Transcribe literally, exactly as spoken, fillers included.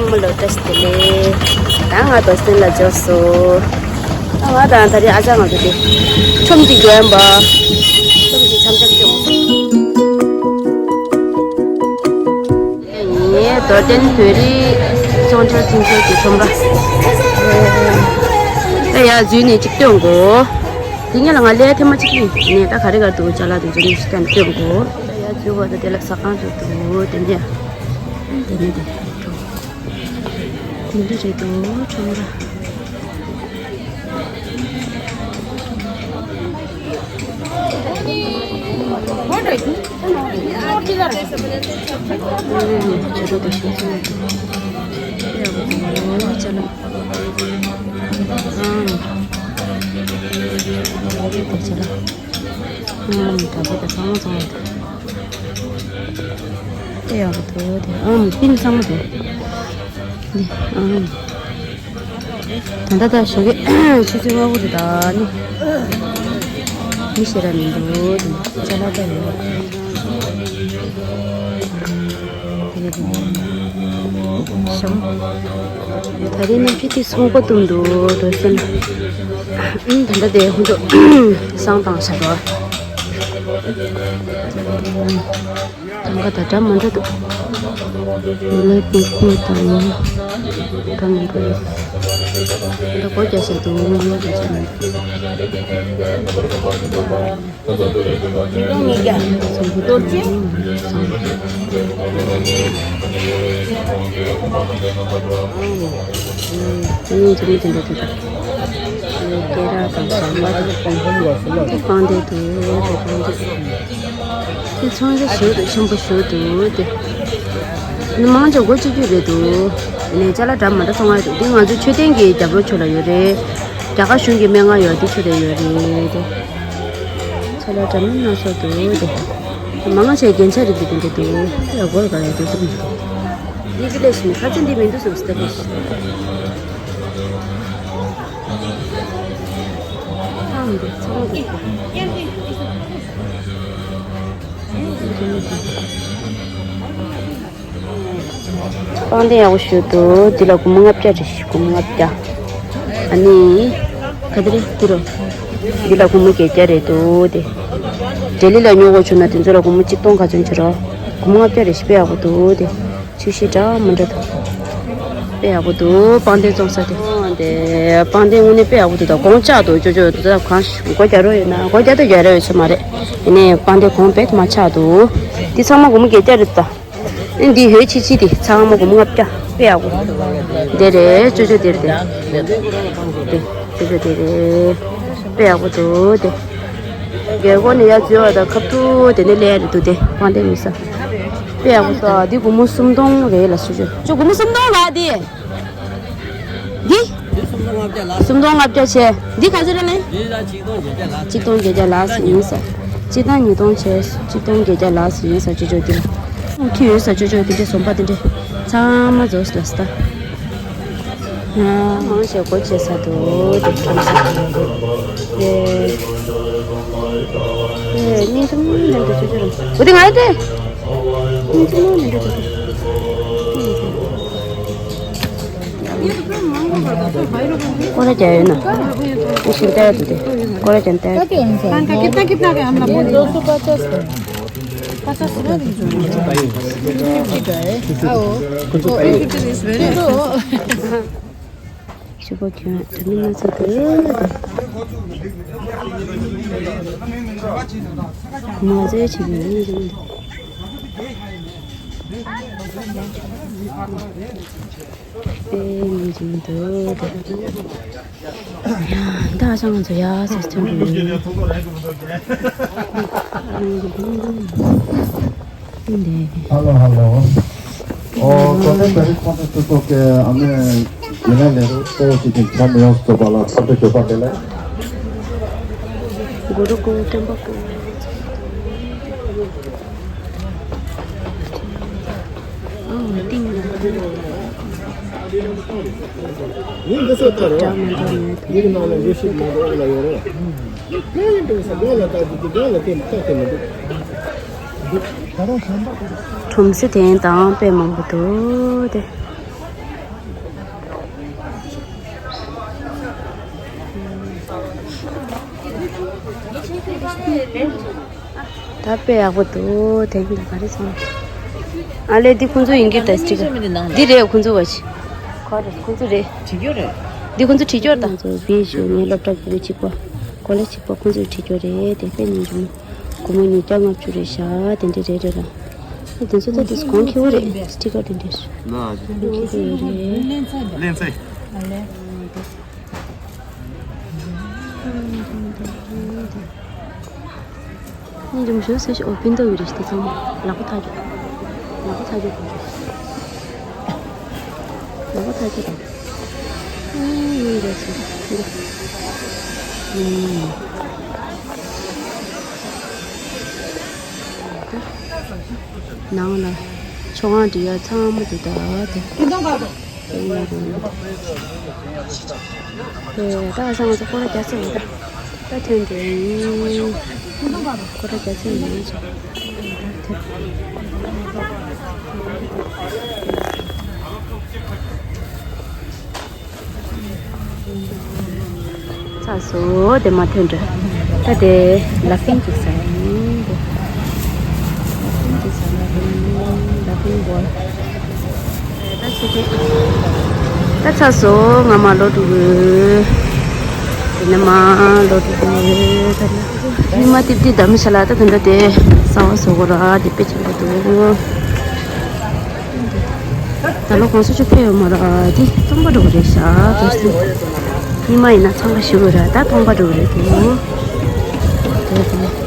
མ་ལོ་བཀྲ་ཤིས་བདེ་ལེགས། ད་ང་རྡོར་གདན་ལ་འབྱོར་སོང་། ད་ང་དང་ད་རེས་ཨ་ཅག་ང་ཚོ་དེ་ཁྲོམ་གཅིག་འགྲོ་ཡིན་པ། ཁྲོམ་གཅིག་འཆམ་འཆམ་སྐྱོང་། ངའི་རྡོར་གདན་བོད་རིགས་ཚོང་འབྲེལ་ཚོགས་ཆུང་གི་ཁྲོམ་ར། ད་ཡར་འཛུལ་ནས་གཅིག་སྟོན་དགོས། དེ་ཉིན་ལ་ང་ལས་ཐེངས་མ་གཅིག་ཡིན་ནས་ད་ག་རེ་ག་འདུག་ཅ་ལག་དེ་འཛུལ་ནས་གཅིག་སྟོན་དགོས། ད་ཡར་འཛུལ་བ་ད་དེ་ལ་ཟ་ཁང་རེད་འདུག་དེ་ནས་དེ་ནས་དེ་འགྲོ། དེ་འདྲ་རེད་འདུག་ཁྲོམ་ར། ཨང་། ཨང་། ད་ཚང་མ་འདུག་འདི་ཨང་། ད་ལྟ་ད་ཞོགས་ཀས་ཆུ་ཚོད་ལྔ་དགུ་རེད་ད་ནི། མི་ཞེ་དྲག་མི་འདུག་ཅ་ལག་ད་ཡོད། ད་རེས་ནམ་ཕྱེད་དེ་སོང་པ་བཏུམ་འདུག་འགྲོ་སེམས། ད་ལྟ་དེ་ཧུན་ཏུ་སང་བཏང་བྱ་འགྲོ། ཐང་ག་ད་འདྲ་མ་འདྲ་འདུག་ལས་པི་ཀུ་དང་འདྲ་མི་འདྲ་རེད། ད་སྒོ་རྒྱག་བཞིན་འདུག་སྒོ་རྒྱག་བཞིན་འདུག་ཨ་ནི་ཅི་མི་དེ་འདྲ་འདུག་སྐེ་རགས་དང་ཞྭ་མོ། དེ་པང་གདན་འདུག་དེ་པང་གདན། དེ་ཚོང་རྒྱག་ཞོར་དུ་ཆེན་པོ་ཞོར་དུ་དེ། ནི་མང་ཆེ་སྒོ་ཕྱེ་རྒྱུ་རེད་འདུག་ནས་ཅ་ལག་འདྲ་མི་འདྲ་ཚོང་ང་འདུག་དེ་ང་ཚོའི་མཆོད་རྟེན་གྱི་རྒྱབ་ལོགས་ཕྱོགས་ལ་ཡོད་རེད། རྒྱ་གར་གཞུང་གི་སྨན་ཁང་ཡོད་དེ་ཕྱོགས་དེ་ཡོད་རེད་དེ། ཅ་ལག་འདྲ་མི་སྣ་ཚོགས་འདུག་དེ། མང་ཆེ་རྒྱན་ཆ་རིགས་དེ་འདྲ་འདུག་ཡ་སྒོར་ག་ཡ་འདུག་སུ་མི་འདུག་ཡི་གེ་ལས་ཤིང་ཁ་ཚན་འདི་མི་འདུག་སུ་སྟེ་ལས་ཤིང་། ཨང་འདི་ཚང་འདུག་པང་གདན་ཡག་པོ་ཞིག་འདུག་འདི་ལ་སྒོར་མོ་ལྔ་བརྒྱ་རེད། སྒོར་མོ་ལྔ་བརྒྱ། ཨ་ནི། ག་དེ་རེད་འདི་རོ། འདི་ལ་སྒོར་མོ་བརྒྱད་བརྒྱ་རེད་འདུག་དེ། ལྡི་ལི་ལ་ཉོ་དགོས་བྱུང་ན་དེ་ཚོ་ལ་སྒོར་མོ་གཅིག་སྟོང་ག་ཚོད་བྱེད་རོགས། སྒོར་མོ་ལྔ་བརྒྱ་རེད། ཞེ་དཔེ་ཡག་པོ་འདུག་དེ། ཆུ་ཤེལ་འདྲ་མི་འདྲ་འདུག་དཔེ་ཡག་པོ་འདུག་པང་གདན་བཙོང་ས་དེ། དེ་པང་གདན་དངོས་གནས་དཔེ་ཡག་པོ་འདུག་ད་གོང་ལྕགས་འདུག་ཅོ་ཅོ་འདུག་ད་གང་ཞིག་སྒོ་རྒྱག་རོགས་ཡོད་ན་སྒོ་རྒྱག་ད་རྒྱག་རོགས་ཡོད་ཆོ་མ་རེད། ཡིན་ནའི་པང་གདན་གོང་དཔེ་མ་ཆགས་འདུག་དེ་ཚང་མ་སྒོར་མོ་བརྒྱད་བརྒྱ་རེད་ད། ཨེ་འདི་ཧོལ་ཆི་ཆི་དེ་ཚང་མ་སྒོར་མོ་ལྔ་བརྒྱ་དཔེ་ཡག་པོ། དེ་རེད་ཅོ་ཅོ་དེ་རེད་དེ། དེ་ཅོ་ཅོ་དེ་རེད། དཔེ་ཡག་པོ་འདུག་དེ། རྒྱལ་སྒོ་ནས་ཡར་འཛུལ་བ་དང་ཁ་ཐུག་དེ་ནས་ལས་རེད་འདུག་དེ་པང་གདན་མི་ས། དཔེ་ཡག་པོ་འདུག་འདི་སྒོར་མོ་སུམ་སྟོང་རེད་ལ་སུ་ཅོ་ཅོ་སྒོར་མོ་སུམ་སྟོང་ལ་དེ། འདི། འདི་སུམ་སྟོང་ལྔ་བརྒྱ་ལ། སུམ་སྟོང་ལྔ་བརྒྱ་བྱས། འདི་ག་ཚོད་རེད་ལེ། འདི་ལ་ཆིག་སྟོང་བརྒྱད་བརྒྱ་ལ། ཆིག་སྟོང་བརྒྱད་བརྒྱ་ལ་ཡིན་ས། ཆིག་སྟོང་ཉིས་སྟོང་བྱས། ཆིག་སྟོང་བརྒྱད་བརྒྱ་ལ་ཡིན་ས་ཅོ་ཅོ་འདི་ལ། ཁྱི་ཡོད་ས་ཅོ་ཅོ་འདི་འདྲས་ཟོམ་པ་འདི་འདྲས། ཚང་མ་རྫོགས་ལ་སྟ། ང་མང་ཆེ་སྒོ་ཕྱེ་ས་འདུག་དེ་ཁམས་ས་དེ། ཨེ། ཨེ་སྙིང་རྗེ་མོ་འདྲ་འདུག་ཅོ་ཅོ་རང་། འོ་དེ་ང་ཡི་དེ། སྙིང་རྗེ་མོ་འདྲ་འདུག་སྐོར་ར་རྒྱག་ཡོད་ན། ཨེ་ཤིང་རྟ་འདུག་དེ། སྐོར་ར་རྒྱག་རྟ། कितना कितना का है? हम लोग दो सौ पचास का। पचास रुपया दीजिए। आओ। तो एक रुपये दे दो। ཞུ་བ་ཁྱོད་དྲ་མིག་སྣ་ཚོགས་འདུག་དེ། མ་ཟད་ཆེ་བའི་ཨེ་མི་འཇིགས་འདུག་དེ། ད་ཨ་ཞང་ང་ཚོ་ཡ་སེ་སྟོན་དགོས་ཡོད། Hello, hello. Oh, con el permiso de tu toque, a mí, yo le leo todo si te llamo yo, esto para la parte que va a tener. Guru Guru Temple. ཨང་ཏིང་ལ། ཡིན་འདི་ཚོ་ལྟར་རོ། ཡིན་ནང་ལ་འགྲོ་ཤེས་མང་པོ་ལ་ཡོད་རོ། ཡིན་འགྲོ་ས་སྒང་ལ་ལྟ་རྒྱུ་དེ་སྒང་ལ་བལྟས་ནས་ལྟ་ཐུབ་མི་འདུག་ཁྲོམ་ས་དེ་དང་དཔེ་མང་པོ་འདུག་དེ། ད་དཔེ་ཡག་པོ་འདུག་དེ་འདྲ་ག་རེ་སོང་། ཨ་ལས་འདི་ཁོང་ཚོ་ཡིན་གྱི་རེད། སི་ཊི་ཀར་འདི་རེད། ཁོང་ཚོ་བ་ཞིག་ཁོ་རེད། ཁོང་ཚོ་རེད། བྲིས་རྒྱུ་རེད། འདི་ཁོང་ཚོ་བྲིས་རྒྱུ་རེད་ད། ཁོང་ཚོ་བི་ཞུ་ངའི་སློབ་གྲྭ་གི་གཅིག་པ་ཀོ་ལེ་གཅིག་པ་ཁོང་ཚོས་བྲིས་རྒྱུ་རེད། དེ་དཔེ་ཉིན་རུ་སྒོར་མོ་ཉིས་བརྒྱ་ལྔ་བཅུ་རེད་ཤག་དེ་འདྲ་རེད་རེད་ལ། ཨ་དེ་ཚོ་ད་དེ་གོང་ཁེ་བོ་རེད། སི་ཊི་ཀར་དེ་འདྲ་རེད། གོང་ཁེ་བོ་རེད། ལན་ཚེ། ཉིན་རིམ་ཞུ་སེ་ཞུ་ཨོ་པིན་ཏོ་ཡོད་རེད། དེ་ཚང་མ་ལག་པ་ཐག་རྒྱུ། ལག་པ་ཐག་རྒྱུ་དགོས་རེད། ལག་པ་ཐག་རྒྱུ་དང་། ཨུ་ཡོད་རེད་ཟེར། འདི། ཨུ། ནང་ལ་ཆོ་ག་འབྲི་ཡ་ཚང་མ་འདུག་ད་དེ། དེ་ཡིན་ན་རུང་། དེ་ད་ང་ཚོ་སྐོར་ར་རྒྱག་ཚར་ཡོད་ད། ད་ཐོན་འགྲོ་ཡིན། སྐོར་ར་རྒྱག་ཚར་ཡོད་ང་ཚོ། ཚར་སོང་། དེ་མ་ཐོན་འགྲོ། ད་དེ་ལ་ཕིང་ཅིག་ཟ་ཡིན། ལ་ཕིང་ཅིག་ཟ། ལ་ཕིང་ལ་ཕིང་བོལ། ད་ཚར་སོང་། ང་མར་ལོག་འགྲོ་གི། དེ་ནས་མར་ལོག་འགྲོ་གི། ད་ནི་ཉི་མ་ཏིབ་ཏིབ་འདམ་ཤ་ལ་ད་དེ་འདྲ་དེ་གསར་པ་བཟོ་དགོས་ར་དེ་དཔེ་ཆེན་པོ་འདུག་ད་ལོ་གོང་ས་མཆོག་ཕེབས་ཡོད་མ་རེད། དེ་སྟོང་པ་འགྲོ་གི་རེད་ཤག་དེ་ཉི་མ་ཡིན་ན་འཚང་ཁ་ཞུ་གི་ར། ད་སྟོང་པ་འགྲོ་གི་རེད་འདུག་དེ་དང་།